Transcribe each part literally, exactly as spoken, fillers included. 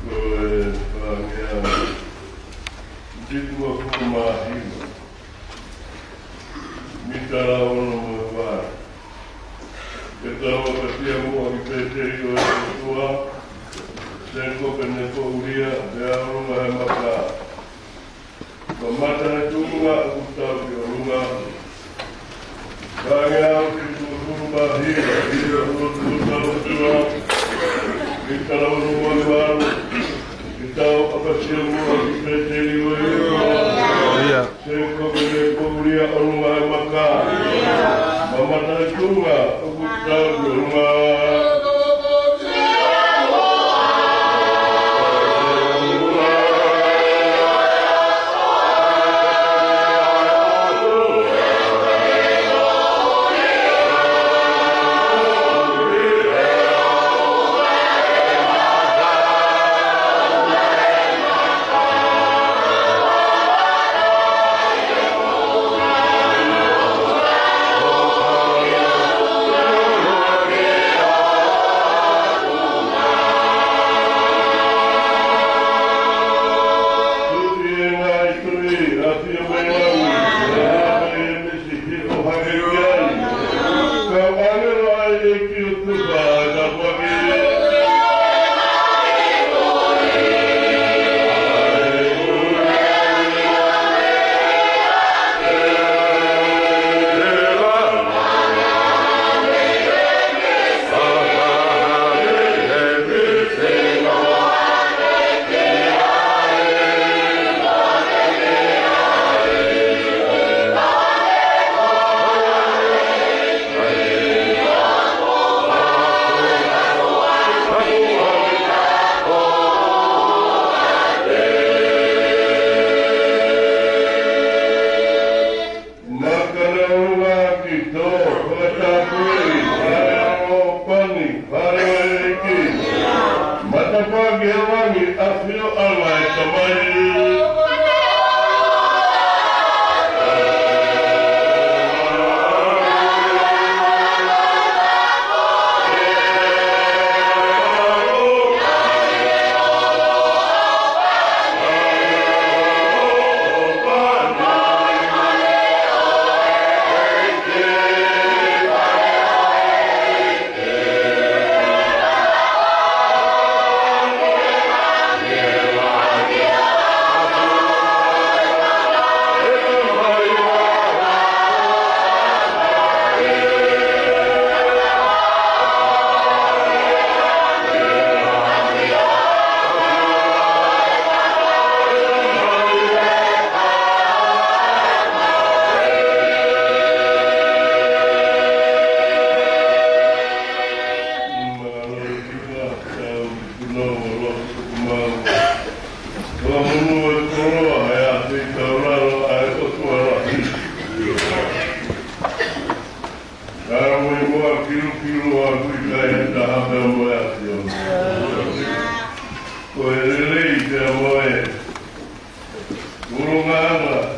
Ko e fāngeau fitu uofulu mā hiva. Mita ono mo e valu. Ke tau ʻapasia muʻa ki he pēteli ʻo e ʻOtua, Senko Penepoʻulia, pea ʻolunga he maka. Mamata he tuʻunga ʻoku tau ki ʻolunga. Fāngeau fitu uofulu mā hiva, ʻi he ʻOtua, mita ono mo e valu. Ke tau ʻapasia muʻa ki he pēteli ʻo e ʻOtua. ʻIo. Senko Penepoʻulia, ʻolunga he maka. Mamata he tuʻunga ʻoku tau ki ʻolunga.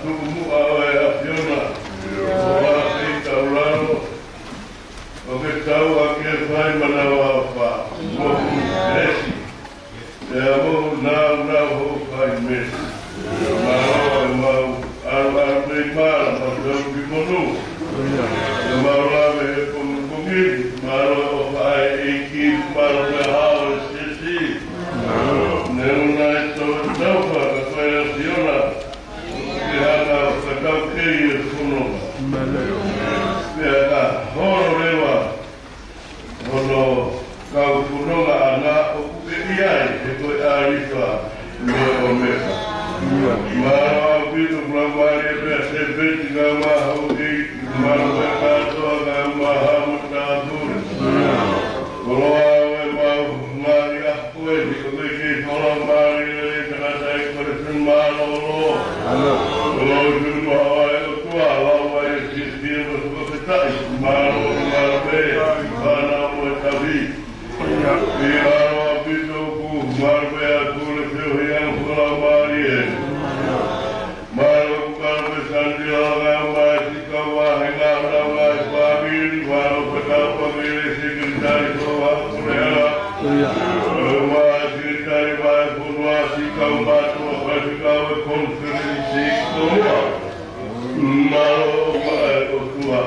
Tuku muʻa ʻa e ʻAfiona ʻo fai taulalo, ʻo ke tau ʻa ke fai manavaʻofa mo meesi. ʻE a mo nau nau ho fai meesi. Mālō ʻemau ʻalu ʻalu mei mala, mau tau ki monu. ʻE mau lave he pongipongi ni, mālō ʻofa ʻa e ʻEiki, mālō pē hao e sisi. Neongo naʻe tō taufa ka ko e ʻAfiona. Ke hanga ʻo ka tau kei e fononga. Pea ka holo leva hono kau fononga ʻana ʻoku ke ʻi ai he ko e ʻAlifa mo e ʻOmeka. Mālō ʻaupito, mālō mālie pea sēpeti ngā maha ʻo e ʻEiki, mālō pē kātoa ngā maha mo tāpule. Koloa ʻo e mau ngaahi ʻaho ko eni, ʻoku ke kei koloa mālie lelei tangata ʻi kore sen mālōlō. Mālō. Koloa ʻo e tunu ʻa e ʻOtua, lau ai e sisi mo e fakafetaʻi. Mālō, mālō pē, fānau mo e tavi. ʻI mālō ʻaupito ʻoku mālō pē ʻa e pule feohi ʻa e koloa mālie. Mālō, mālō pē Sandila, ngā mai si kau vahenga, ngā mai fāmili, mālō pē kau fāmili, sekelitali, kau vahepuleʻanga. Mālō mai sekelitali, vahefonua, si kau mātuʻa, faifekau e konifelenisi, koloa. Mālō mai ʻOtua.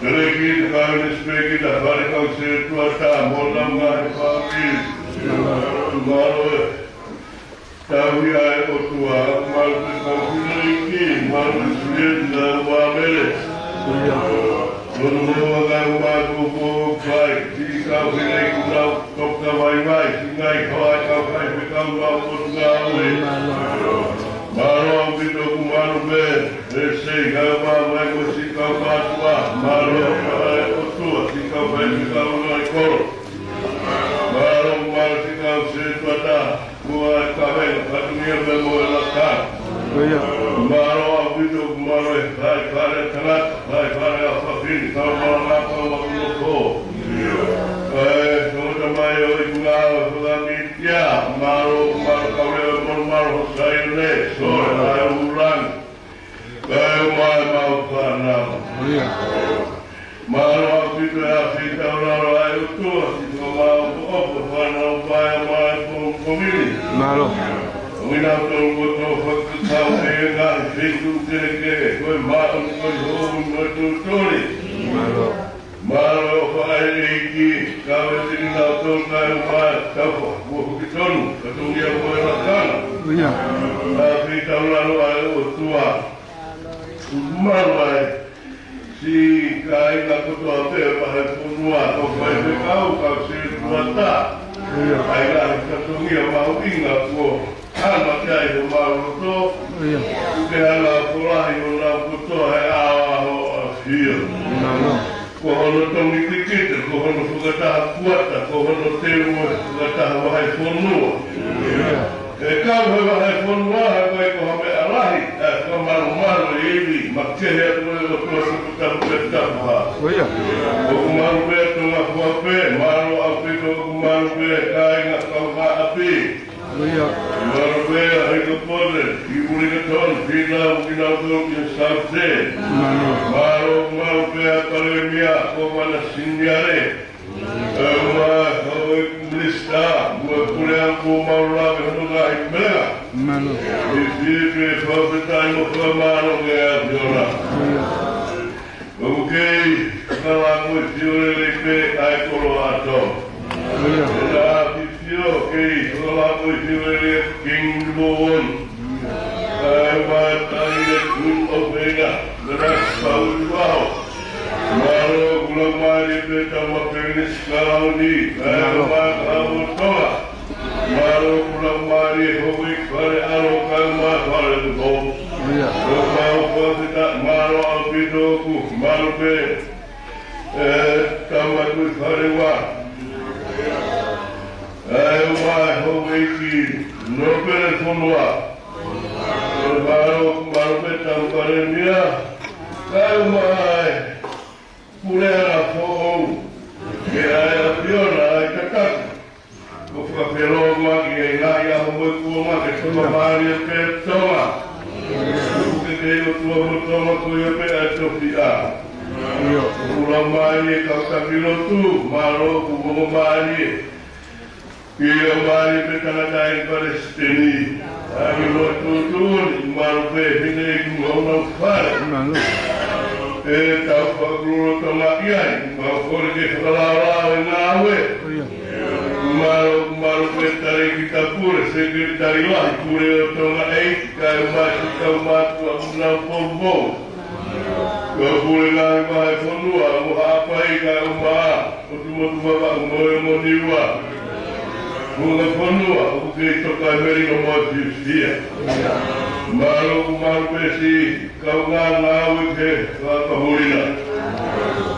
Teleki, te kau ni speki, ta fale kau se tua ta, mo nau ngaahi fāmili. Mālō e Tauhi ʻa e ʻOtua, mālō pē kau fili ki, mālō pē suli e tina ua mele. Lono mo ua ngā ua ko ko fai, ki kau fili ku nau toka vaivai, si ngai kau ai kau fai pe kau mau ko ngāue. Mālō ʻaupito ʻoku mālō pē, e sei ngā ua mai mo si kau mātuʻa, mālō ʻa e ʻOtua, si kau fai pe kau ngai kolo. Mālō, mālō si kau se tuata, kua e kaveinga, fatungia me mo e laka. Mālō ʻaupito, mālō e fai fale tangata, fai fale ʻa fafine, kau mālō ngā kau makuno ko. E, tangata mai ʻo i ngā ʻo e whakamitia, mālō, mālō kau leo, mālō, mālō ho Saione, sole, ʻa e ulangi. Kae ʻumaʻā ʻemau fānau. Mālō ʻaupito e ʻafio taulalo ʻa e ʻOtua, siʻi fakamāʻopoʻopo fānau paea mai pongipongi ni. Mālō. ʻOku nau tolu kotoa fakakau he ngaahi feituʻu kehekehe, ko e māʻoniʻoni, hoʻoni mo e tūtuli. Mālō. Mālō e ʻofa ʻa e ʻEiki, kau e tini nau tolu kae ʻumaʻā e taufa, mo hoki tonu, ka tonu ia mo e lakanga. ʻAfio taulalo ʻa e ʻOtua. Mālō ai, siʻi kāinga kotoa pē vahefonua, kau faifekau, kau setuata. ʻA e ngaahi fatongia mahuʻinga kuo hanga ki ai homau loto. Kuo ke hanga ʻo folahi honau kotoa he ʻaho ʻo e ʻafio. Ko hono tongi kikite, ko hono fakataha kuata, ko hono teu mo e fakataha vahefonua. ʻE kau he vahefonua, he ko e ko ha meʻa lahi, ʻe fakamalumalu e ivi, makehe atu e ʻOtua Toputapu pea tapu hā. ʻOku malu pē Tonga fua pē, mālō ʻaupito ʻoku malu pē kāinga kau haʻapi. Malu pē ʻa Hikapone, ʻi Ulikatoni, Pina, ʻoku nau tō ki he Saute. Mālō, malu pē ʻa Palēmia, Kōvana Siniale. ʻUmaʻā e kau minisitā, mo e puleʻanga kuo mau lave hono ngaahi meʻa. Mālō. ʻI he fakafetaʻi mo fakamālō ki he ʻAfiona. ʻOku kei fakalāngilangi pē ʻa e koloa ʻa Tonga. Pea ʻafio kei fakalāngilangi King Number One. ʻUmaʻā e Queen of England, Nanasipauʻu Vivao. Mālō ʻoku lau mālie pē Tama Pelinisi Kalauni, ʻumaʻā e Kalauni ʻo Tonga. Mālō ʻoku lau mālie Houʻeiki Fale ʻAlo kae ʻumaʻā Fale Tupou. ʻOku mau fakafetaʻi, mālō ʻaupito ʻoku malu pē, ʻe, Tama Tuʻifaleua. ʻUmaʻā e Houʻeiki Nōpele Fonua. Mālō, mālō pē Tama Palēmia. ʻUmaʻā e puleʻanga foʻou. Ke ʻai ʻAfiona ʻa e tataki. Ko fakafelōngoaki e ngaahi ʻaho mo e kuonga ke fakamālie pē Tonga. ʻOtua mo Tonga, ko ia pē ʻa e tofiʻa. ʻIo. ʻOku laumālie e kau taki lotu, mālō ʻoku ongo mālie. Pea mālō pē tangataʻeiki palesiteni. Taki lotu tuʻutuʻuni, mālō pē fineʻeiki mo honau fale. Mālō. ʻE tau fakalotolahi ai, mau kole ke fakalaolao e ngāue. ʻIo. Mālō, mālō pē tali ki ta pule, sekelitali lahi, pule ʻo Tonga ʻEiki, kae ʻumaʻā siʻi kau mātuʻa ʻoku nau poupou. Kau pule ngaahi vahefonua, mo Haʻapai kae ʻumaʻā ʻOtu Motu Vavaʻu mo e mo Niua. Mo e fonua ʻoku kei toka ʻi Melika mo e fiefia. Mālō, mālō pē siʻi kaungā ngāue ke fakahū ʻi na.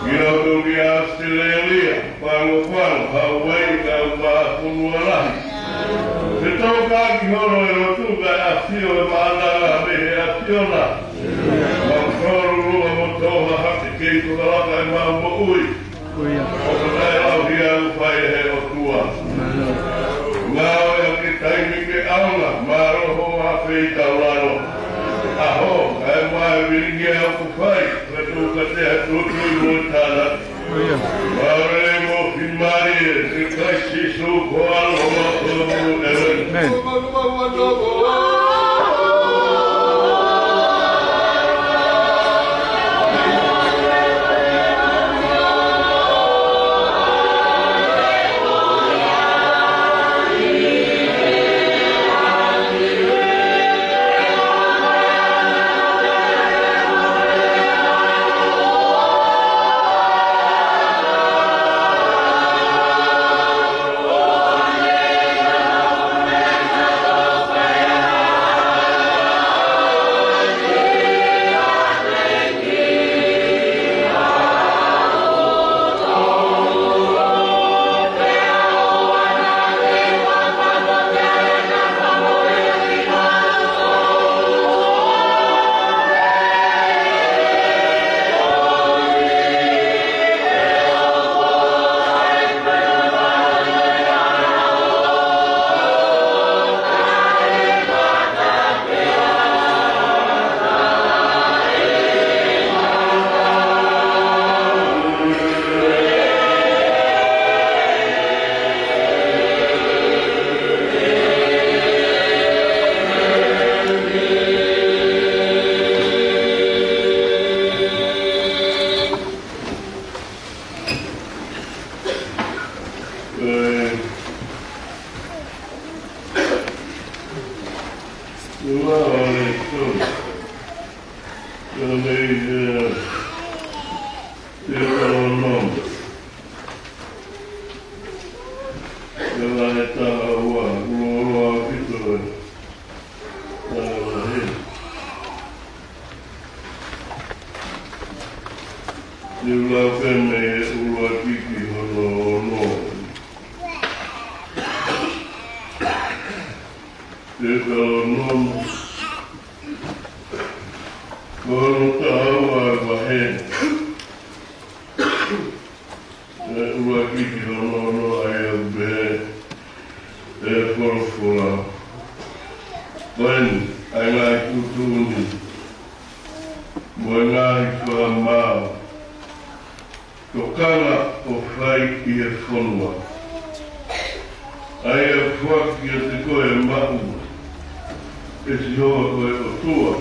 Ki na tau ki ʻAositelēlia, Pango Pango, Hauaiʻi kae ʻumaʻā fonua lahi. Ke tau ka ki holo e lotu kae ʻafio e maʻananga mei he ʻAfiona. Mau fakalūlū mo tō hake kei fakalaka ʻemau moʻui. Ko ia. ʻOku taʻeʻaonga ʻoku fai ʻe he ʻOtua. Mālō. Ngāue ʻaki e taimi ke ʻaonga, mālō hoʻo feitaulalo. ʻAho, kae ʻumaʻā e vilingia ʻoku fai, kae tuku kiate au e tui mo e tānaki. Ko ia. Mālō e moʻui mālie, ʻia Kalaisi Sīsū ko e ʻAlo ʻo e Maʻu Tōmulu. ʻĒmeni. ʻĒmeni. Te u lau pē mei he ʻuluaki ki hono ono. Teutalōnome, ko hono taha ua e vahe. ʻUluaki ki hono ono, ʻa ia ʻoku pehē ʻe he folofola: Ko eni ʻa e ngaahi tuʻutuʻuni mo e ngaahi fakamaau, tokanga ʻo fai ʻi he fonua, ʻa ia ʻe foaki kiate koe ʻe maʻu ʻe Sihova ko e ʻOtua,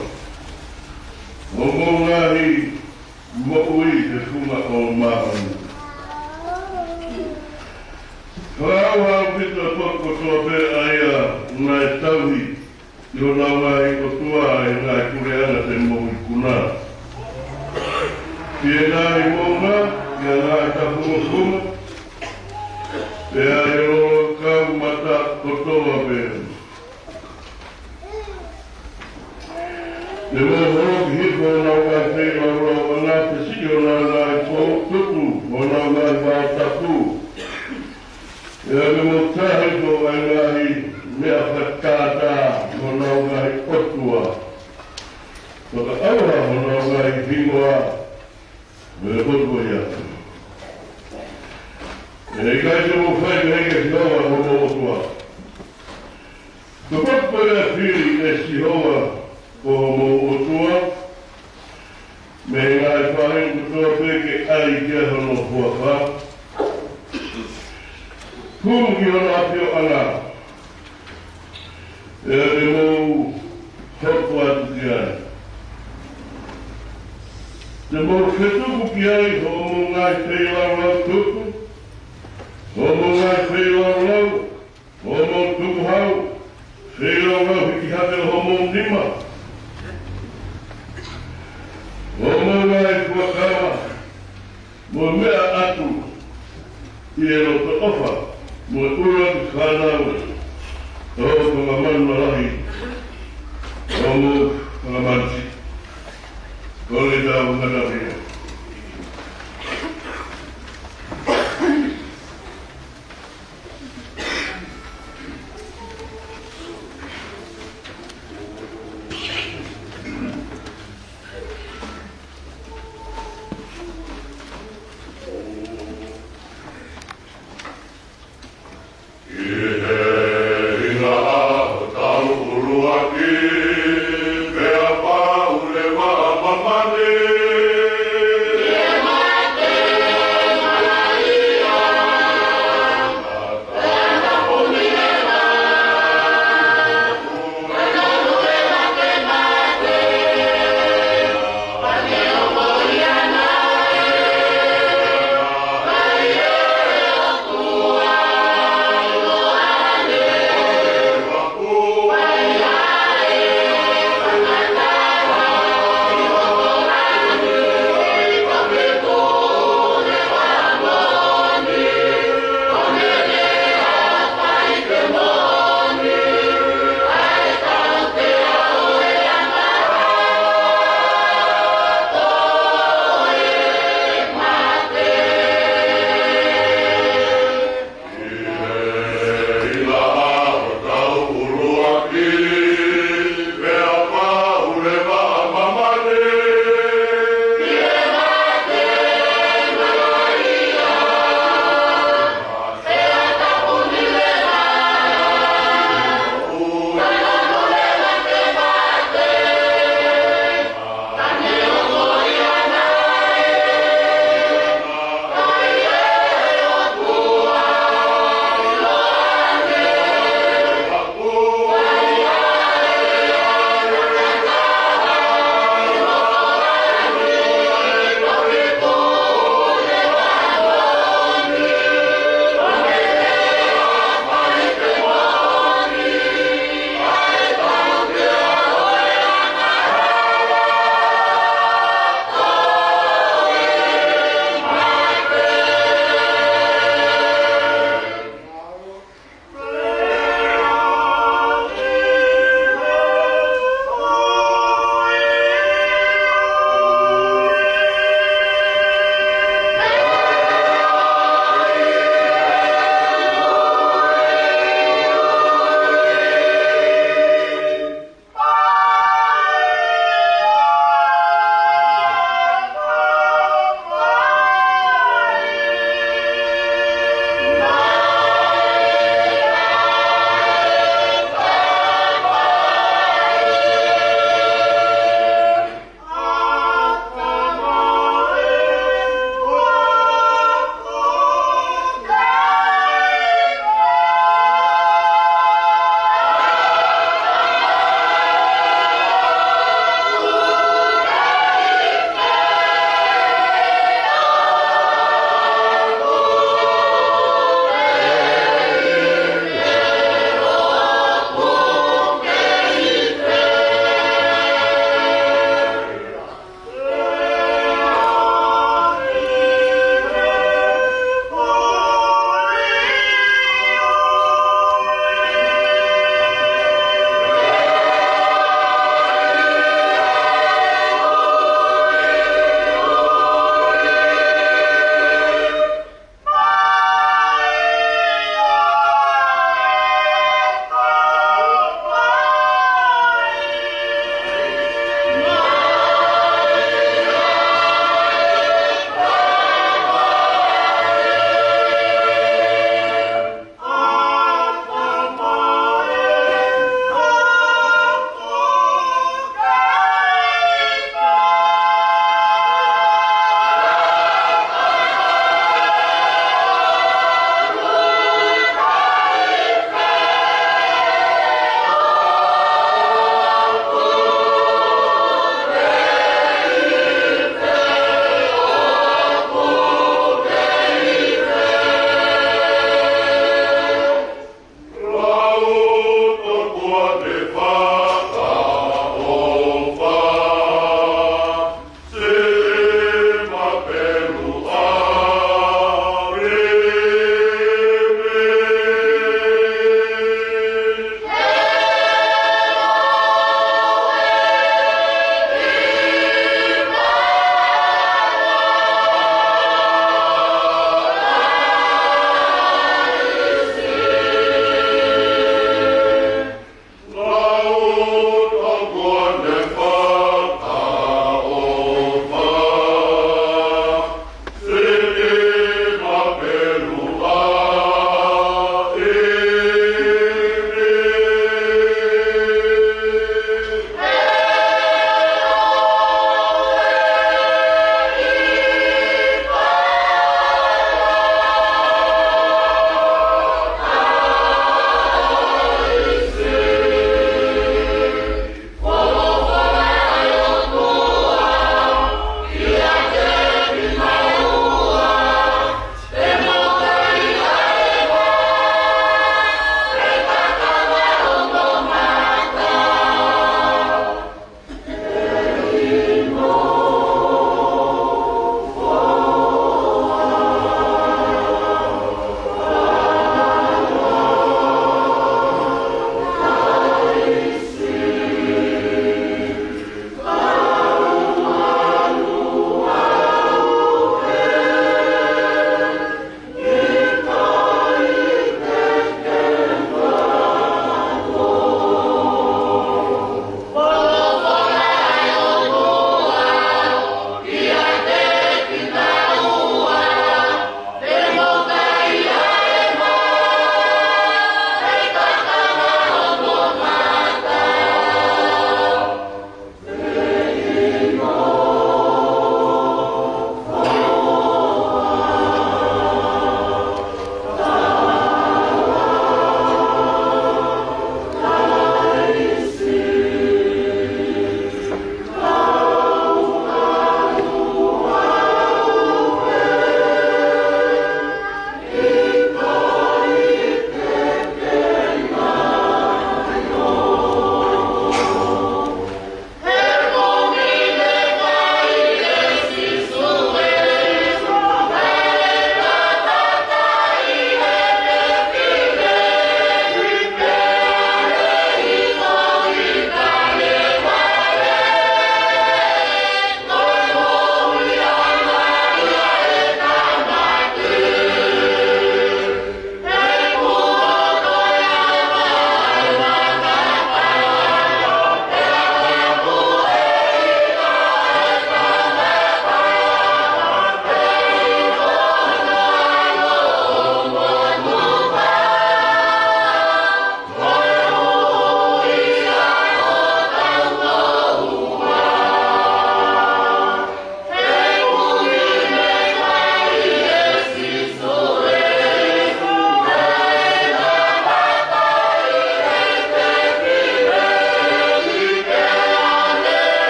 ʻo mo ngaahi moʻui he funga ʻo māmani. Fakaʻauha ʻaupito e potu kotoa pē ʻa ia naʻe tauhi ʻe honau ngaahi ʻotua ʻa e ngaahi puleʻanga te mou ikuna. Ki he ngaahi moʻunga, ki he ngaahi tafungofunga, pea ʻi he lolo kau mata kotoa pē. Te mou holoki hifo honau ngaahi feilaulau ʻana, te siʻi honau ngaahi pou, tupu honau ngaahi vao tapu. Pea te mou tahi hifo ʻa e ngaahi meʻa fakatātā honau ngaahi ʻotua, fakaʻauha honau ngaahi hingoa mei he potu ko ia. ʻE ʻikai te mou fai pehē kia Sihova ko homou ʻOtua. Ko e potu ko ia ʻe fili ʻe Sihova Ko homou ʻOtua, mei he ngaahi faʻahinga kotoa pē ke ʻai ki ai hono huafa. Hū ki hono ʻafioʻanga, pea te mou hoko atu ki ai. Te mou fetuku ki ai hoʻomou ngaahi feilaulau tupu, hoʻomou ngaahi feilaulau, hoʻomou tukuhau, feilaulau hiki hake ʻo homou nima, hoʻomou ngaahi fuakava, mo e meʻa atu ʻi he loto ʻofa mo e ʻuluaki fānau ʻo e fanga manu lalahi, hoʻomou fanga manu siʻi. Kole tau ngata pē. ʻI he hinga ʻaho taʻu ʻuluaki, pea pau leva ʻa māmani.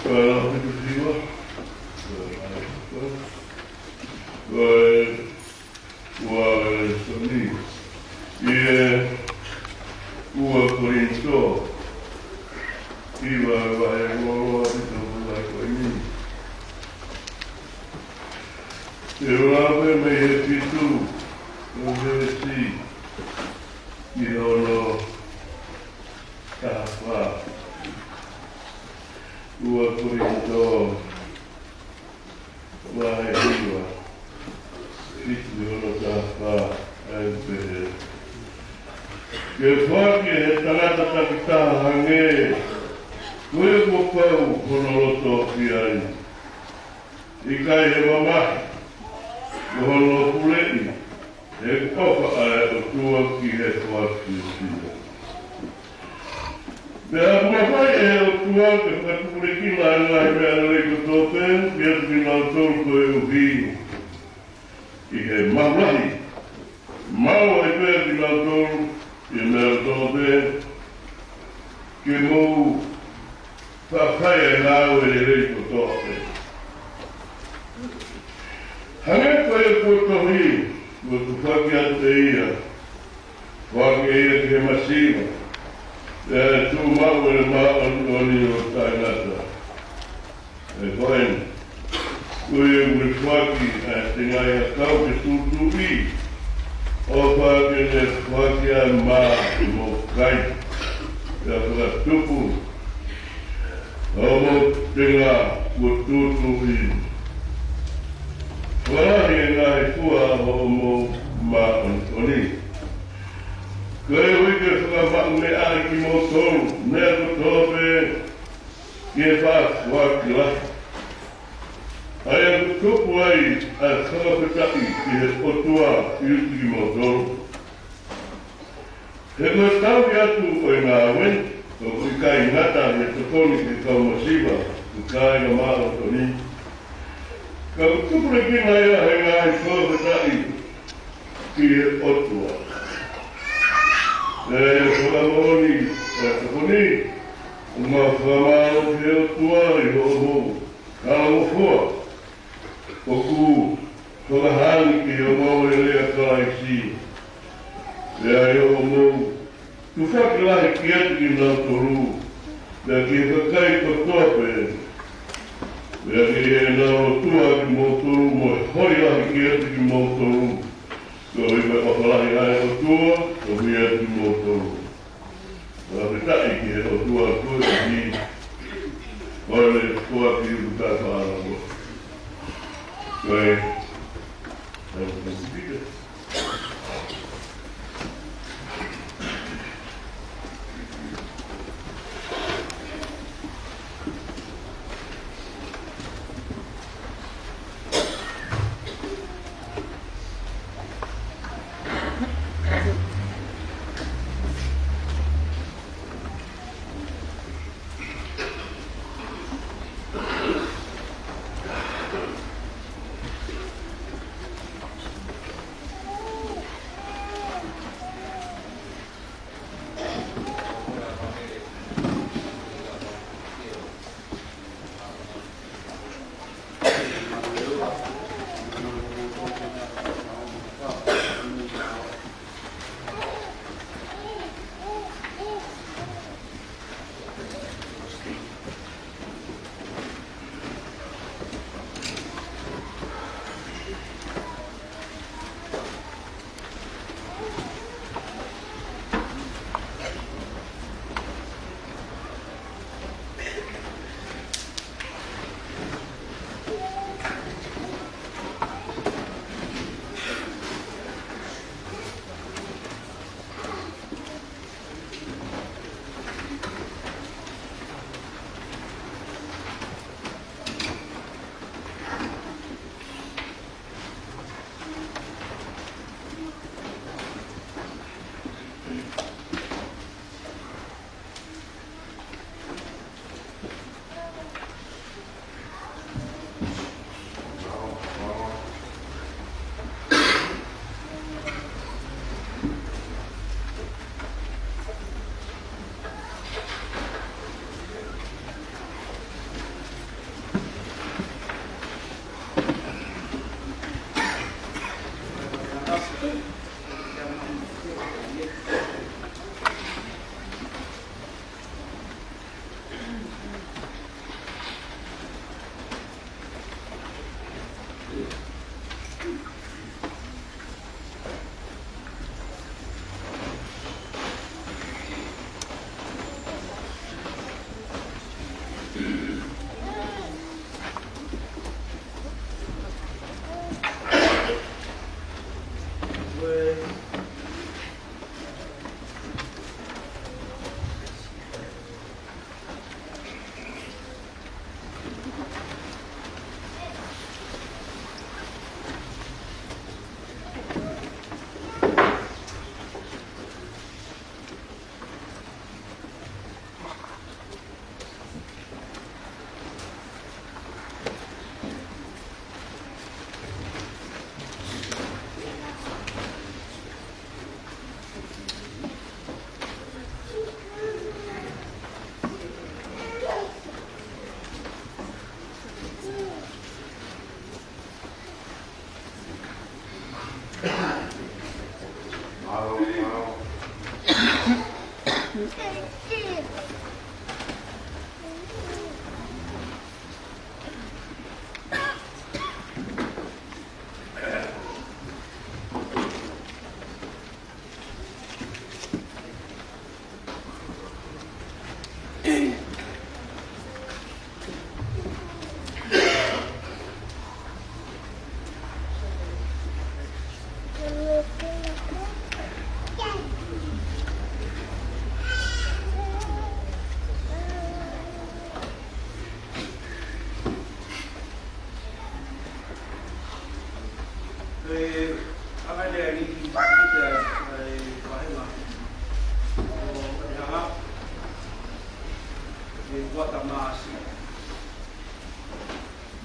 Ko e lau fitu hiva. Ko e ua e lēsoni. ʻI he ua Kolinitō, hiva, vahe ua ua, ʻi he tohi ko eni. Te u lau pē mei he fitu, ʻo veesi ki hono taha fā. Ua Kolinitō, vahe hiva, fitu ki hono taha fā, ʻa ia ʻoku pehē: Ke foaki ʻe he tangata takitaha hangē ko ia kuo pau hono loto ki ai, ʻikai he mamahi mo hono puleʻi, he ʻoku ʻofa ʻa e ʻOtua ki he foaki ʻo ia. Pea ʻoku mafai ʻe he ʻOtua ke fakatupulekina ʻa e ngaahi meʻa lelei kotoa pē kiate kinautolu koeʻuhi ʻi he maʻu lahi. Maʻu ai pē ʻa kinautolu ʻi he meʻa kotoa pē ke mou faʻa fai ʻa e ngāue lelei kotoa pē. Hangē ko ia kuo tohi, kuo tufaki atu ʻe ia, foaki ʻe ia ki he masiva, pea ʻe tuʻu maʻu ʻene māʻoniʻoni ʻo taʻengata. ʻE ko eni, ko ia ʻoku ne foaki ʻa e tengaʻi ʻakau ke tūtuuʻi, ʻofa ke ne foaki ʻa e mā ke mou kai, pea fakatupu ʻa hoʻomou tenga kuo tūtuuʻi. Fakalahi ʻa e ngaahi fua ʻo hoʻomou māʻoniʻoni, koeʻuhi ke fakamaʻumeʻaʻi kimoutolu, meʻa kotoa pē, ke faʻa foaki lahi, ʻa ia ʻoku tupu ai ʻa e fakafetaʻi ki he ʻOtua ʻi he utu kimoutolu. He ko e tauhi atu ʻo e ngāue ʻoku ʻikai ngata he tokoni ki he kau masiva, ʻoku ʻikai ngata māʻoniʻoni, ka ʻoku tupulekina ia he ngaahi fakafetaʻi ki he ʻOtua. Pea ʻi he fakamoʻoni ʻa e tokoni, ʻoku mau fakamālō ki he ʻOtua ʻi hoʻomou talangofua ʻoku fakahā ni ki hoʻomou lelei ʻa Kalaisi, pea ʻi hoʻomou tufaki lahi kiate kinautolu, pea ki he kakai kotoa pē, pea ki heʻenau lotua kimoutolu mo e holi lahi kiate kimoutolu, koeʻuhi ko e ʻofa lahi ʻa e ʻOtua ʻoku ʻiate kimoutolu. Fakafetaʻi ki he ʻOtua koeʻuhi ko ʻene foaki ʻa e ʻuta faʻahinga. Ko e, ko e,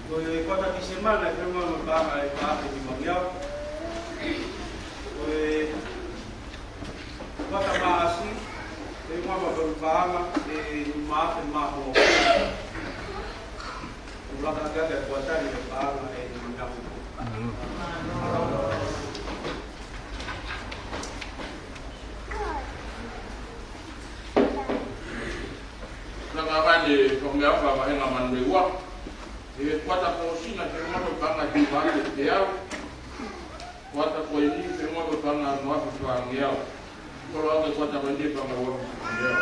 Ko e kuata Tīsema naʻe feʻunga mo e paʻanga ʻe taha nima ngeau. Ko e kuata Maʻasi, feʻunga mo e paʻanga ʻe nima afe mā hoa. Laka atu e kuata ni ʻe paʻanga ʻe nima ngeau. Laka mai e fakameʻaʻofa ʻa e vahenga manu mei ua. ʻI he kuata Kōsina, feʻunga mo e paʻanga ʻe hiva afe teau. Kuata Kuini, feʻunga mo e paʻanga ʻe ono afe fā ngeau. Koloa ʻa e kuata Kuini, paʻanga ʻe ua afe fā ngeau.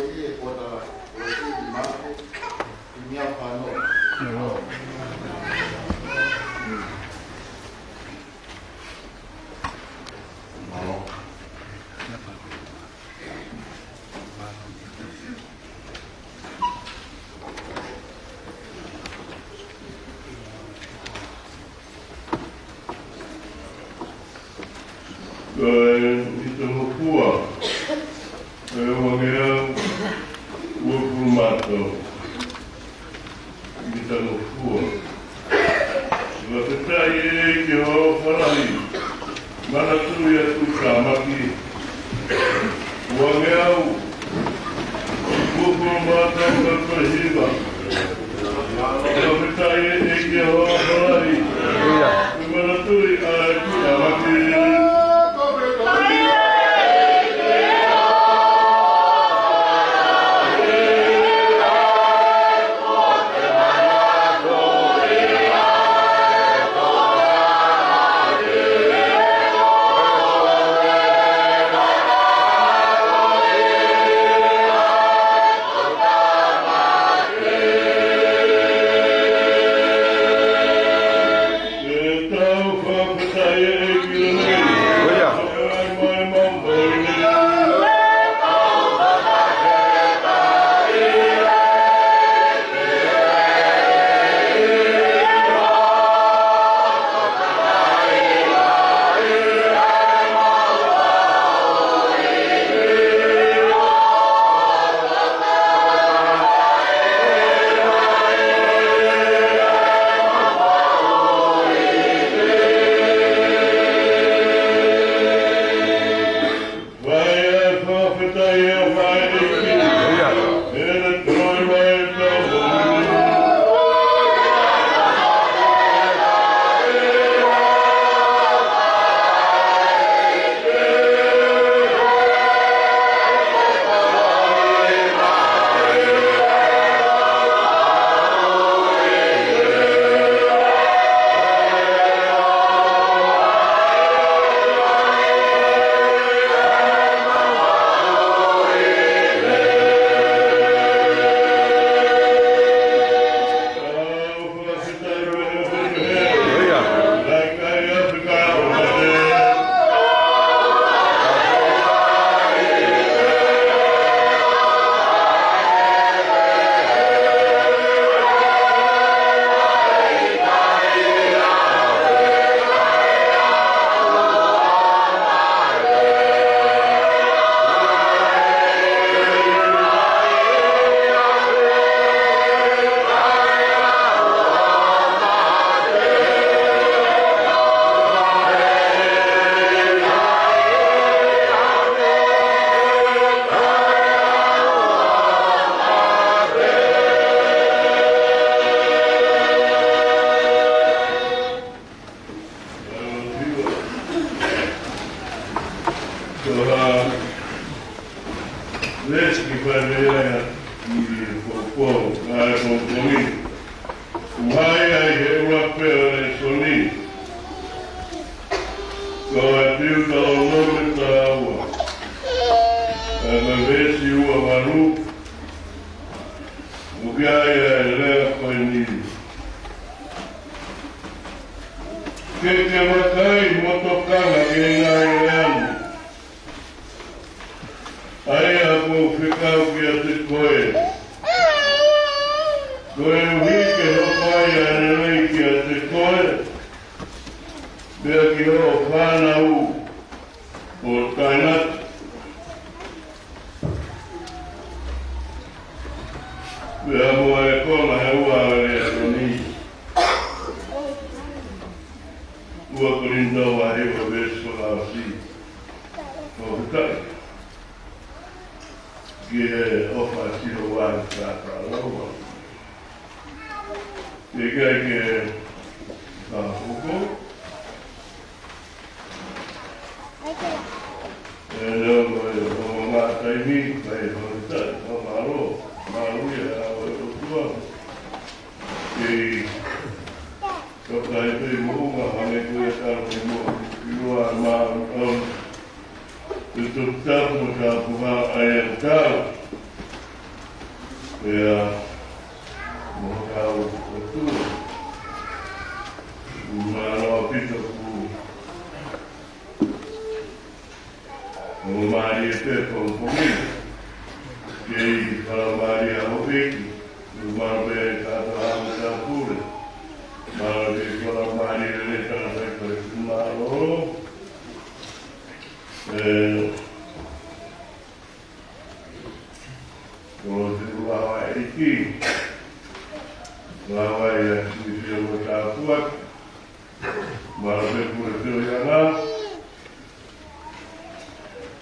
ʻi he kota, ʻo e ʻi Mate, ʻi Miafano. Ko e ʻi Tongofua, ko e uangeau uofulu mā tolu. ʻI Tongofua. Fakafetaʻi ʻEiki ʻi ho ʻofa lahi. Manatuʻi ʻa e tuʻutāmaki. Uangeau uofulu mā tolu, ko e hiva. Fakafetaʻi ʻEiki ʻi ho ʻofa lahi. Manatuʻi ʻa e tuʻutāmaki. Ko e veesi ke fai mei ai ʻa e kiʻi poupou, ʻa e pongipongi. ʻOku ʻi ai ʻa e ʻuluaki pē ʻo e lēsoni. Ko e Teutalōnome taha ua. ʻA e veesi ua valu. ʻOku ʻi ai ʻa e lea ko eni. Ke ke vakai mo tokanga ki he ngaahi lea ni, ʻa ia ʻoku ou fekau kiate koe. Koeʻuhi ke hoko ai ʻa e lelei kiate koe, pea ki hoʻo fānau ʻo taʻengata. Pea mo e konga ʻe ua ʻo e lēsoni. Ua Kolinitō vahe hiva veesi fakaʻosi. Fakafetaʻi ki he ʻofa ʻa Sihova ʻi he taʻataʻa lava. ʻIkai ke fakahoko. ʻE leo ko e ʻofa ma taimi, kae fakafetaʻi, fakamālō, mālō ia ʻa e ʻOtua. Kei Moʻunga hangē ko ia talu mei muʻa, ʻi loa ma on. Te tokitapu mo tapuha ai a tau. Pea mo tau o tu. Mālō ʻaupito ku ʻo mālie pē pongipongi. Kei fakamālie ʻa houʻeiki. Mālō pē kātoa mo tāpule. Mālō pē fakamālie lelei tangata i Kalaisi. Mālō. ʻE, ʻo te lava ʻeiki. Lava ia ki te o tāpua. Mālō pē kuo te o ia ngā.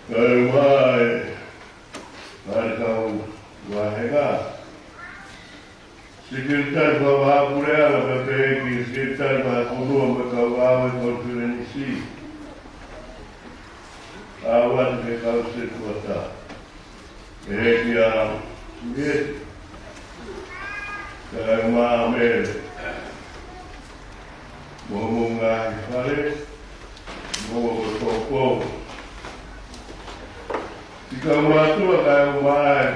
Kae ʻumaʻā e, ʻa e kau vāhenga. Sekelitali Fakavahaʻapuleʻanga pea pehē ki he Sekelitali Vahāfonua mo e kau ngāue konifelenisi. ʻAu atu ki he kau setuata. Pehē kia Sulieti. Kae ʻumaʻā Mele. Mo hoʻomou ngaahi fale, mo hoʻomou poupou. Siʻi kau mātuʻa kae ʻumaʻā e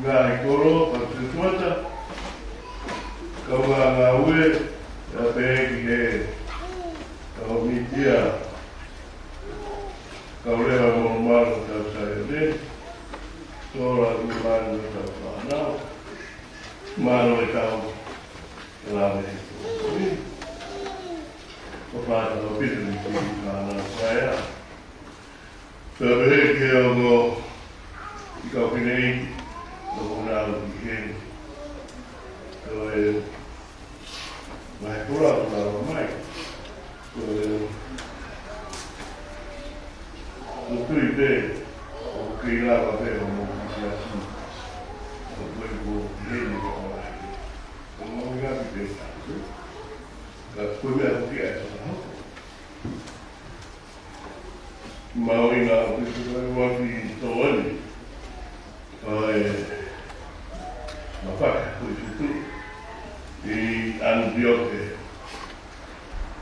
ngaahi kolo, kau setuata, kau ngāue, pea pehē ki he kau mītia, kau lea mo malu tau Saione, sola ʻi manu tau fānau, mālō e tau, e lave. Ko fātau pita ni ki fānau kaea. Pea pehē ki he ongo ʻi kau pine ʻi, ʻo kona au ki heni. Ko e mai kura kura mai. Ko e, ko tui pē, ʻoku kei lava pē ʻo mo ki siasi. ʻO ko e ko heni ko ora. ʻO mo ia ki pē. Ka ko e meʻa ko kia e fakahoko. Mahuʻinga ʻaupito ʻa e uaki tō ni. ʻA e mafaka ko e fitu. ʻI ʻAnitioke.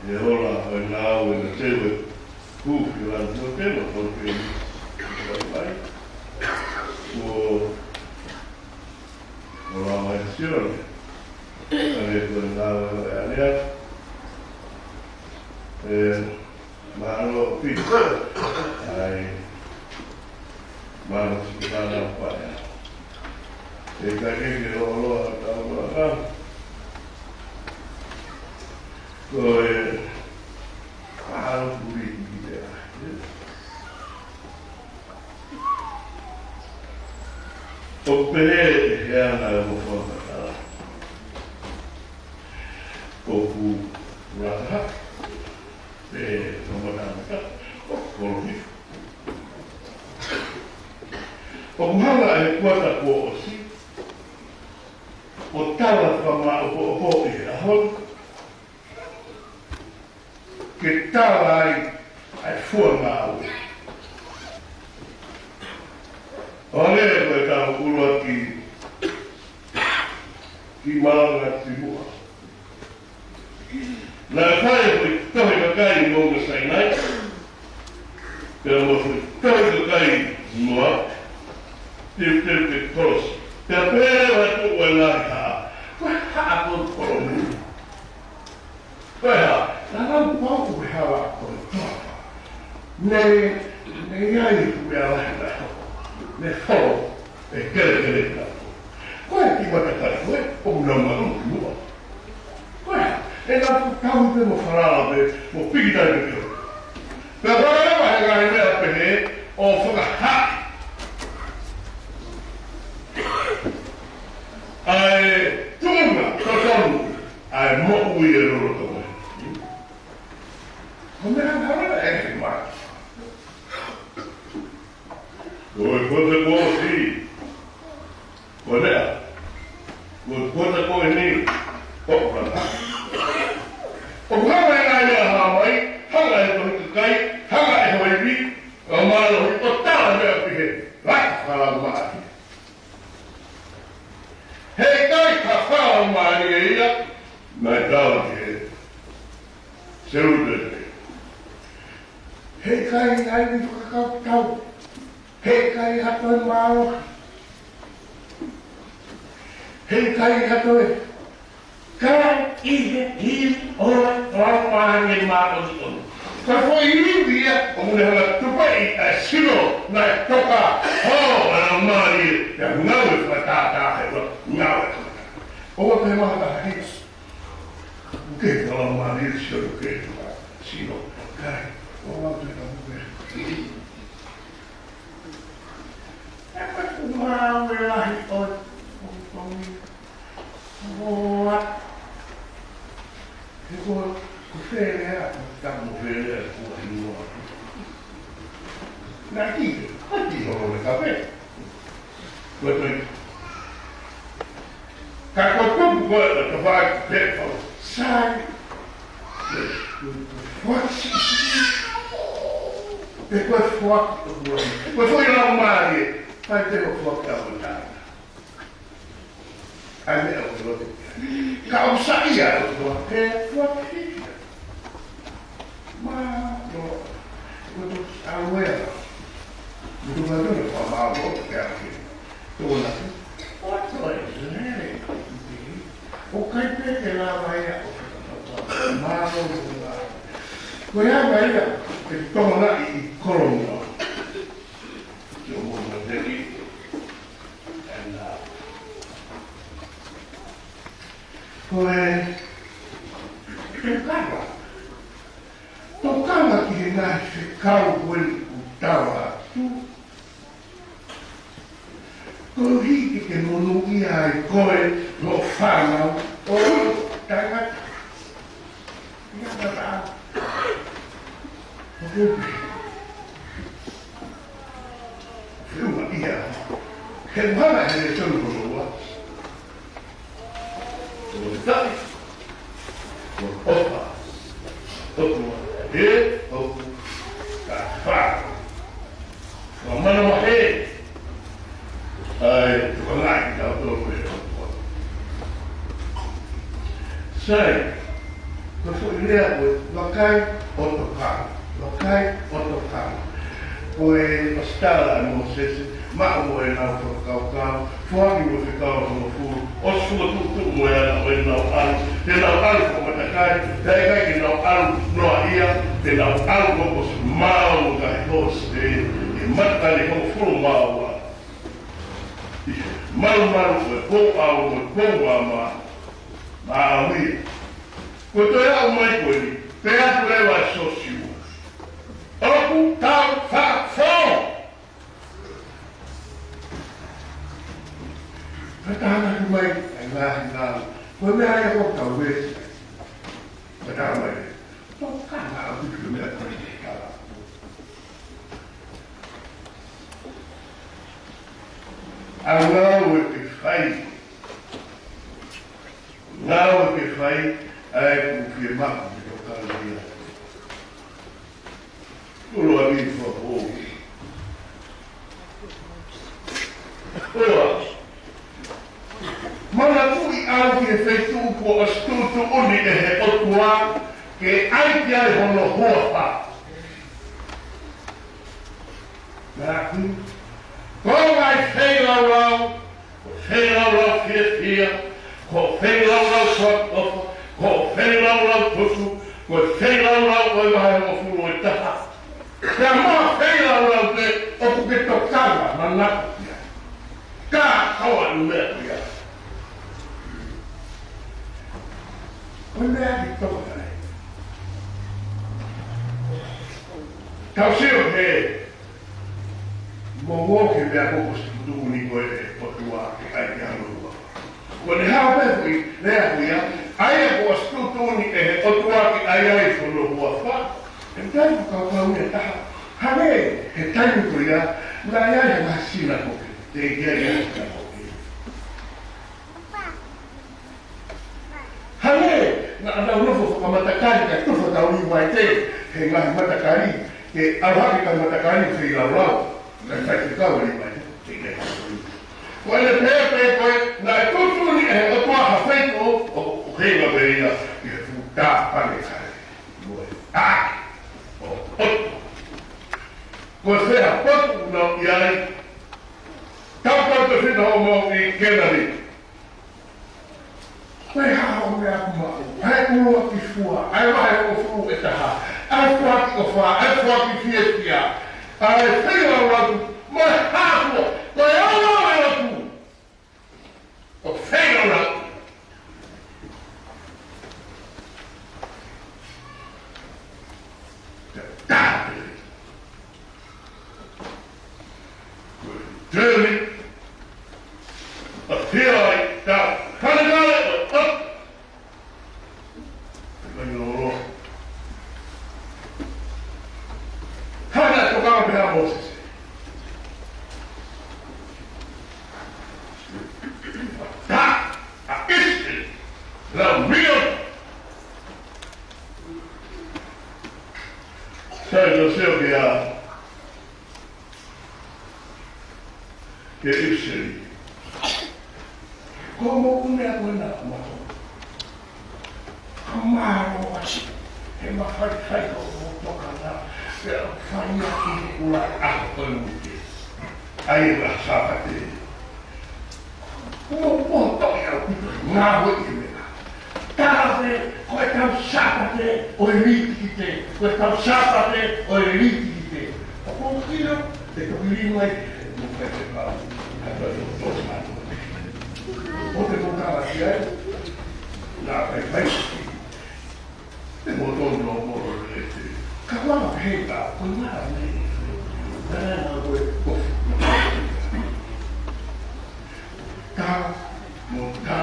E ola ʻo e ngāue na teu e kufi ʻo ʻAnitioke, ma kau ke ni. Vai vai. Ko, ko la mai Sione. ʻA e ko e ngāue ʻo e ʻanea. E, Mālō ʻaupito. ʻAi. Mālō siʻi fānau paea. ʻE ka ke ke loloa tau loloa. Ko e, ʻalu kuri ki te a. ʻO pehē ʻe he anga ʻo mo fua matala. ʻOku laka hake. Pea matamata, ʻo kolohi. ʻOku hanga ʻe he kuata kuo ʻosi, ʻo tala fakamaʻopoʻopo ʻi he ʻaho ni, ke tala ai ʻa e fua ngāue. ʻO lele ko e tau ʻuluaki ki Malanga Timuʻa. Naʻe fai e foʻi tohi kakai ʻi Moʻunga Sainai, pea mo e foʻi tohi kakai ʻi Moape, teuteu ke kolosi. Pea pehē leva ʻe he tuʻu ʻa e ngaahi haʻa, ko e haʻa ko Kolomu. Ko e hā, naʻa nau pau ko e hala ko e toa. Ne, ne ʻi ai e meʻa lahi na. Ne folo, e kelekele ka. Ko e kiʻi matakai ko ē, ʻoku nau maʻu ki muʻa. Ko e hā, ʻe nau kau pē mo falala pē, mo piki tai pē pē. Pea falala pē he ngaahi meʻa pehē, ʻo fakahā. ʻA e tuʻunga totonu, ʻa e moʻui ʻi he lolotonga. Ko e meʻa hala ʻe he mai. Ko e kuata kuo ʻosi. Ko e meʻa. Ko e kuata ko eni. ʻOku laka. ʻOku hanga ʻe he ngaahi meʻa hā mai, hanga ʻe he tohi kakai, hanga ʻe he ivi, ʻo mālohi, ʻo tala meʻa pehē, laka fakalaumālie. Heʻikai ha fakalaumālie ia, Naʻe tala ki he Selupe, heʻikai ai ni fakakautau, heʻikai ha toe mālohi, heʻikai ha toe, ka ʻi he hili ʻo e Laumālie Māʻoniʻoni. Ka ko e ivi ia ʻoku ne hanga tupaʻi ʻa e sino naʻe toka holo ʻa e Laumālie, pea ngāue fakatātā he ua, ngāue fakatātā. ʻOua te mata hia. Ke tala mani sio ke tala sino kai. O ma te ka ke. E ka ku ma we lahi o o o. He ko ko fele a ka mo fele a ku a hino. Na ki, ko ki ho le kape. Ko e toi. Ka ko tupu ko e to fai pe fau. Sai. Fuati. Pe ko fuati o kua. Ko fai lau mai. Fai te ko fuati a kua. Ai me o kua. Ka o sa ia o kua. Pe fuati. Ma, no. Ko to a wea. Ko to ma to ko ma mo ke a ke. Tōna, ʻo toe lele, ʻo kai pē ke lava ia ʻo mālōlō. Ko ia mai ia, ke tōna i, i kolonga. Ki o mo mo te ki, and, uh, ko e, tokanga. Tokanga ki he ngaahi fekau ko eni ʻoku tala atu. Koeʻuhi ke ke monūʻia ai koe mo e fānau ʻo taʻengata. Ia ka taʻa. ʻOku pē. Feʻunga ia. He ʻuhinga he lēsoni hono ua. Ko e taʻi. Ko e ʻofa. ʻOku ʻe, ʻoku ka fa. Ko e mana mahe. ʻAi, ko e ngaahi tau tō ko e ʻoku. Sai. Ko e foʻi lea ko e vakai ʻo tokanga. Vakai ʻo tokanga. Ko e ʻOsitala ʻa Mōsese, maʻu ʻenau fakakaukau, foaki mo e fekau hongofulu, ʻosi fokotuʻutuʻu mo e ana ʻo ʻenau ʻalu, te nau ʻalu fakamatakali, pea ʻikai ke nau ʻalu noaʻia, te nau ʻalu mo ʻosi maau mo e ngaahi hoosi, ʻi he matakali hongofulu mā ua. ʻI he malumalu ʻo e pou ʻao mo e pou māmā, māau ia. Ko e toe aʻu mai ko eni, pea atu leva ʻa Siosiua. ʻOku tau fafo. Ka tānaki mai, ʻa e ngaahi ngāue. Ko e meʻa ia ʻoku tau veesi ai. Ka tā mai. Tokanga ʻaupito ki he meʻa ko eni ke tala. ʻA e ngāue ke fai. Ngāue ke fai, ʻa e ku fie maku ke tokanga ia. Ulo a mi fo o. Ua. Manatuʻi ʻalu ki he feituʻu kuo ʻosi tuʻutuʻuni ʻe he ʻOtua ke ʻai ki ai hono huafa. Manatuʻi. Ko e ngaahi feilaulau, ko e feilaulau fiefia, ko e feilaulau fakaʻofa, ko e feilaulau tutu, ko e feilaulau ʻo e vahe hongofulu ʻe taha. Pea mo e feilaulau pē ʻoku ke tokanga manako ki ai. Ka ko e meʻa ko ia. Ko e meʻa ke tokanga ai. Tau sio he mo ngō ke meʻa ko ʻosi tuʻutuʻuni ko e ʻOtua ke ʻai ke ʻalu ua. Ko e hā pē foʻi lea ko ia, ʻai ko ʻosi tuʻutuʻuni ʻe he ʻOtua ke ʻai ai ko hono huafa. He taimi ko e kau ia taha. Hangē, he taimi ko ia, naʻe ʻi ai ha ngaahi sinakoke. Te ia ia sinakoke. Hangē, naʻa nau nofo fakamatakali, kae tufa tau i mai te, he ngaahi matakali, ke ʻalu hake ka matakali, feilaulau, kae fai fekau i mai te, te ia. Ko e pēpē ko e, naʻe tuʻutuʻuni ʻe he ʻOtua ha feituʻu, ʻo, ʻo, ʻo kei ngā pē ia, Ke futa pale kai. Mo e ʻaʻake ʻo ʻotu. Ko e fē ha potu ʻoku nau ʻi ai? Tau tau te fita hoʻomou ʻi Kenani. Ko e hā hoʻo meʻa ʻoku maʻu? ʻA e ʻuluaki fua, ʻa e vahe hongofulu ʻe taha, ʻa e foaki ʻofa, ʻa e foaki fiefia, ʻa e feilaulaki, mo e hā fua, ko e ʻalu ʻo e lotu. ʻO feilaulaki. Tēvita. ʻA fia ai, tā. Kale kale, ʻo, ʻo. Mai lolo. Hana toka pē ʻa Mōsese. Tā, ʻa ʻIsileli, lau mio. Sai, no se o ke a. Ke ʻIsileli. Ko moʻu meʻa ko ena ʻoku maʻu. Ka mālō ʻasi. He mafaifai ko hoʻo tokanga. Pea fai ʻaki ʻi he ʻuluaki ʻaho ʻo e uike. ʻA ia ko e Sāpate. Ko moʻu poto ʻi ʻaupito. Ngāue ʻi he meʻa. Tala pē, ko e tau Sāpate ʻo e Lītikite, ko e tau Sāpate ʻo e Lītikite. ʻOku ou ʻilo, te toki lima ai, mo e te pau, ka tau ʻi ʻo tō mano. ʻO te mo kala ki ai, nā kai kai, te mo tō no mo ro le te. Ka wala pē ka, ko ngā nei, nā nā ko e kofi. Ka, mo ka,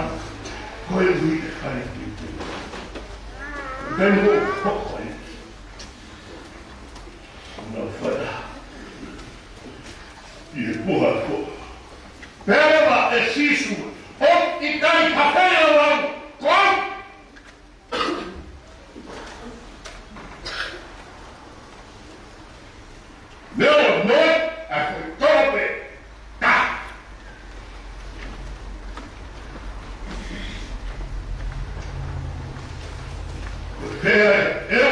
ko e ui e fai ki te. Kai mo hoko ai. Nau fata. ʻI he puha ko. Pea leva ʻe Sīsū, ʻoku ʻikai ha feilaulaki, ko au. Leo mo, ʻa ko e tope. Ta. Ko e fea ʻe, ʻe,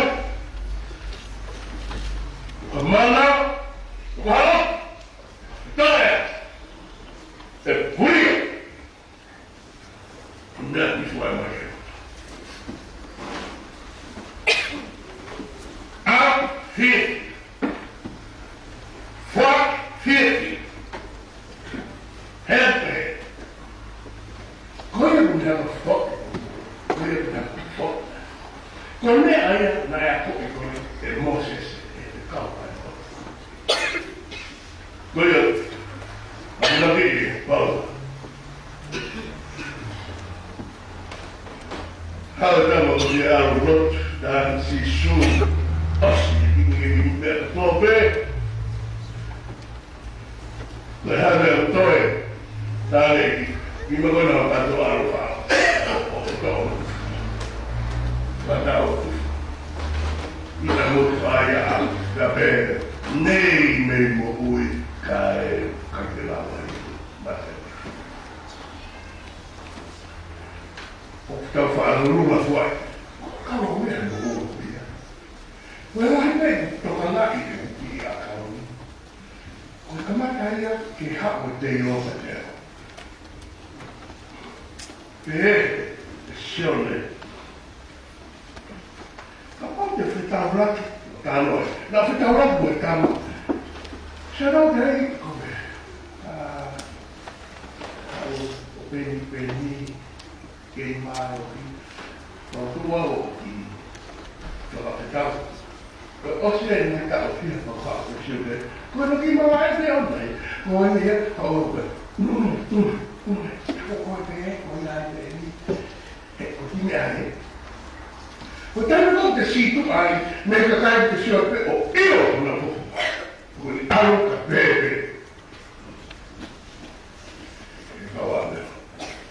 ko e mana, ko e hala, toe, ʻe pulia. Meʻa ki fua mai. ʻA fie. Fua fie. He te. Ko ia ʻoku ne hanga foki. Ko ia ʻoku ne hanga foki. Ko e meʻa ia naʻe akoʻi ko ē ʻe Mōsese ʻi he kau ai. Ko ia, ʻa ia ke pau. Hala tama ko ia ʻalu lotu, tā Sīsū, ʻosi, ki he meʻa kotoa pē. Ko e hā e meʻa ʻoku toe, tā leki, ʻi ma kona o kato ʻalu fa. ʻO, ʻo, ʻo. Ka tau. ʻI na mo fai a, ka pē, nei mei moʻui, ka e, ka ke lava i, mate. ʻOku tau faʻa lulunga fua. Ka mo mea mo ia. Ko e lahi pē, tokanga ki he ʻuki ʻa kau. Ko e kamata ia ke haʻu e tei o ka te. Pehē, ʻe Sione. Kapau te fetaulaki, tano e. Naʻa fetaulaki mo e tama. Sione ʻo tei, ko e. ʻA, ʻo, ʻo peni, peni. Kei mālohi, tau tuʻu au ʻo ki, tau ka fetau. Ko e ʻosi e ngaahi taʻu fiha pau ka ʻosi o ke. Ko e loki mala e te o nei, ko e ia, ka o ke. Mm, mm, mm, ko ko e te, ko ia e te ni. He, ko ki mea e. Ko taimi ko te situ ai, me ka kai te sio pe o io na ko. Ko ni alo ka pepe. He kau ʻa meʻa.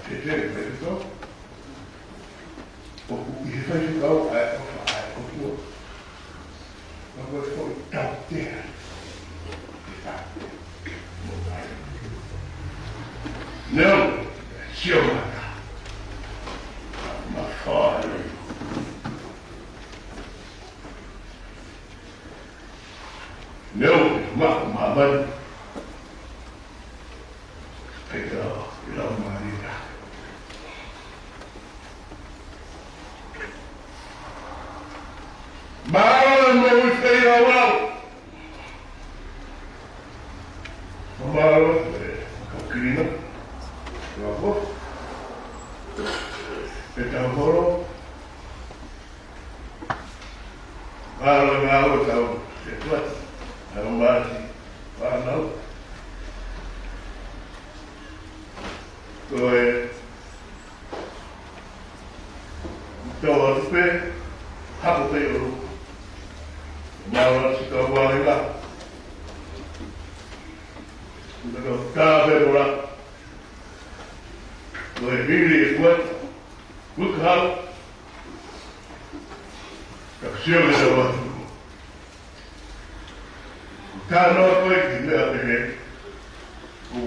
He te meʻa tō. ʻOku ʻi he faifekau ʻa e ʻofa ʻa e ʻOtua. Ka ko e foʻi tautea. Neo, sio mata. Ma fai. Mālō e ngāue ʻa e kau ʻetuate, ʻa e kau masi, fānau. Ko e tau atu pē, hako pē ʻo mālō atu si kau vāhenga. Ko e tau tā pē ʻo la. Ko e hili e kuata. Look how. Ka sio ke tau atu. Ka noa ko e ki meʻa pehē. Ko,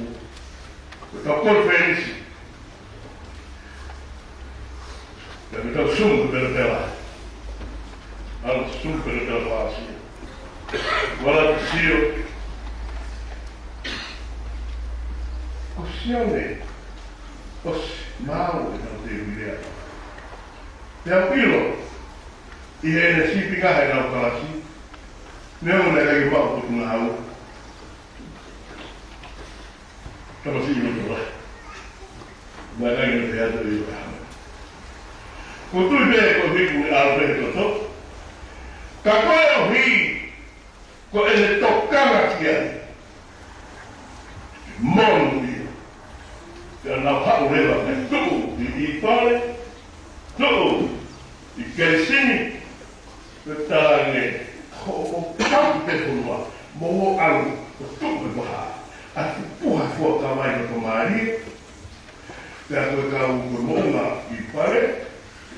ko e tau konifelenisi. Ka me tau sumu pela pela. Ala sumu pela pela fāsi. Wala ki sio. Ko sio ne. Ko si, mau e tau te uilea. Te au ʻilo. ʻI heʻene sīpinga he lau kalasi, neongo naʻe ʻikai ke maʻu Potungāue. Tamasiʻi ʻi loto lahi. Naʻe ʻikai ke ne ʻi ai ha ʻilo pē hano. Ko e tui pē ko e hiku ʻi ʻalu pē he toto. Ka ko e ʻohi, ko ʻene tokanga ki ai. Monūʻia. Pea nau haʻu leva, ʻo tuʻu ʻi, ʻi fale, tuʻu ʻi kelesini, pea talaange, hoʻo, hoʻo kau ki he fonua, mou ō ʻalu, ʻo tuʻu he vaha, ʻa e puha fuakava ʻi loto mālie, pea ko e kau ko e moʻunga ʻi fale,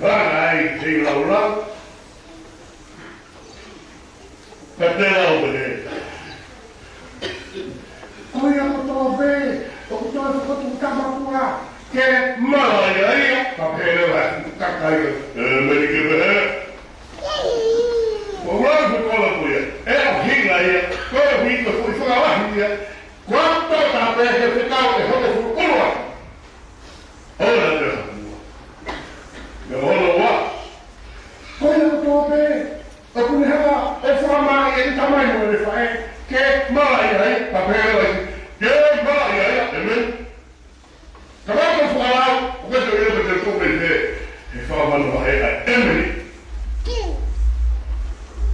langa ai, kei laulau, Ka te lau pehē. Ko ia kotoa pē, ʻoku toe fokotuʻu tamakua, ke malaʻia ia, ka pehē leva, ka kai, ʻēmeni ke pehē. ʻOku lau pē ko la ko ia, ʻe ʻohinga ia, ko e ʻohi ko e foʻi fakalahi ia, ko e tō tā pē he fekau ʻe hongofulu ʻuluaki. ʻOua te hakua. ʻE ono ua. Ko ia kotoa pē, ʻoku ne hanga ʻo fakamāʻi ʻe he tamai mo ʻene faʻē, ke malaʻia ai, ka pehē leva, ke malaʻia ai, ʻēmeni. Ka ʻoku ou fakalau, ʻoku ʻikai te u ʻilo pe te u tuʻu mei fē, he fakamānoa he ʻai, ʻēmeni.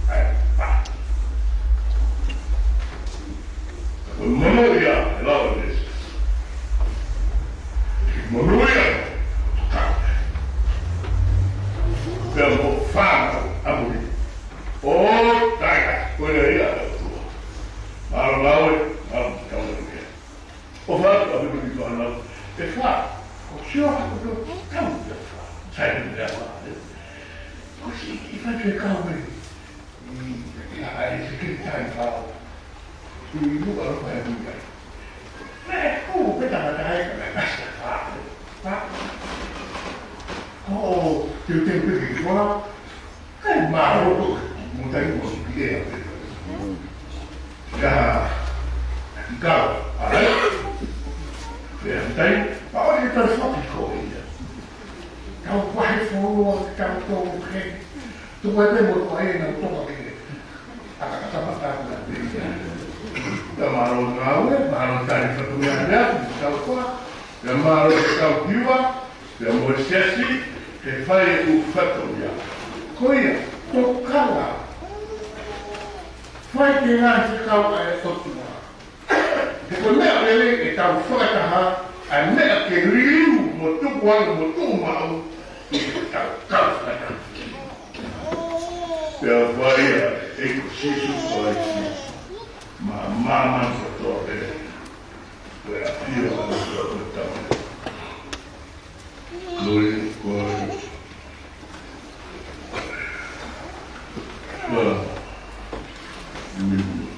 ʻAi, ʻa. Ko e monūʻia, e lau ʻa Sīsū. Monūʻia. Pea mo fānau, ʻa muli. ʻO, taika, ko ia ia, ʻa tua. Mālō ngāue, mālō ngāue. ʻO fā, ʻa muli ki fānau. ʻE fā, ko sio ha ko tō, kau te fā. Sai, te fā, ē. Ko si, ʻi fā te kau mai. ʻI, ʻa, ʻa, ʻi se kei tai pau. ʻI, ʻi, ʻi, ʻa, ʻa, ʻa, ʻa. Mē, ʻū, pē tangata ai, ka mē, kasi, ʻa, ʻa. ʻO, te, te, te, te, ʻo, ʻe, mālō, ʻo, mo tai, mo, ki, ʻe, ʻa, ʻe. Ia, ʻi kau, ʻa, ʻe. Pea tai, ʻa, ʻo, ʻe, tai, foki ko, ia. Tau vahe fonua, tau tō, he. Tuku ai pē mo tuku ai ʻenau toka ki he ʻakaʻaka matapuna pē ia. Pea mālō ngāue, mālō tali fatongia lea, tau koa, pea mālō e kau hiva, pea mo e siasi, he fai e ʻū fatongia. Ko ia, tokanga. Fai ke ngaahi fekau ʻa e ʻOtua. He ko e meʻa lelei ke tau fakataha, ʻa e meʻa ke liliu mo tukuange mo tuʻumaʻu ʻi heʻetau kau fakataha. Pea fai ia ʻe he ʻEiki ko Sīsū Kalaisi, ma, ma, ma, kotoa pē, ko e ʻafio ʻa e ʻOtua ko e Tamai. Glory, glory. Well, mm.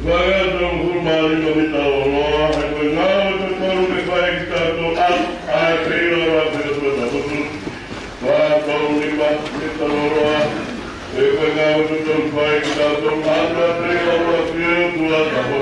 Fai atu ʻa e hulu mali ʻo e mita lōloa, he ko e ngāue totonu ke fai kitautolu ʻa e feilaulau ʻa e ʻOtua tapu. Fai atu ʻa e hulu mita lōloa, he ko e ngāue totonu ke fai kitautolu ʻa e feilaulau ʻa e ʻOtua tapu.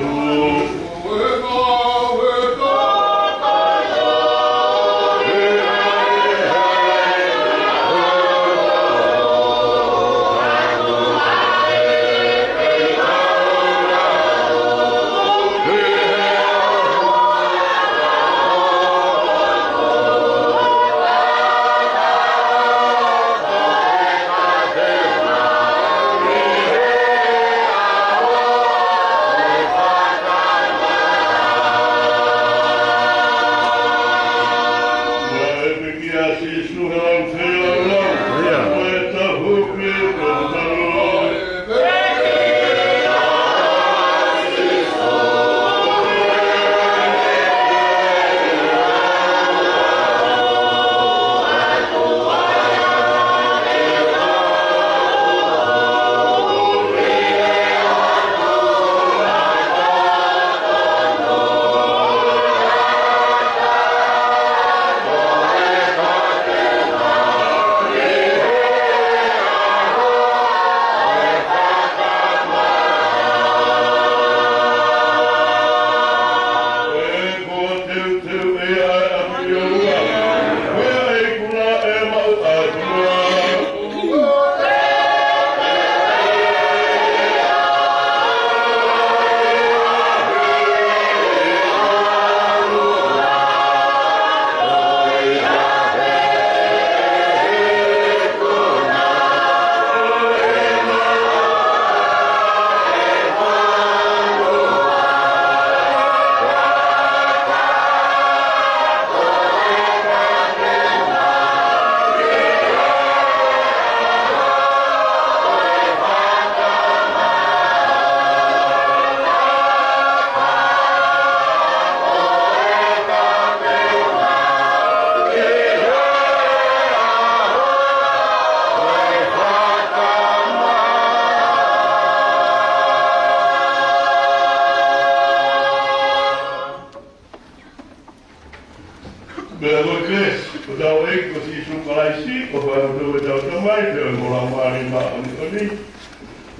Ko e fai atu ʻetau Tamai, pea mo e Laumālie Māʻoniʻoni.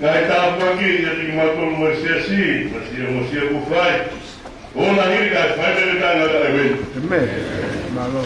Ngaahi tāpuaki ʻiate kimautolu mo e siasi, mo siʻi ongosia kuo fai. ʻO na hili kae fai mei he taʻengata, ʻēmeni. ʻĒmeni. Mālō.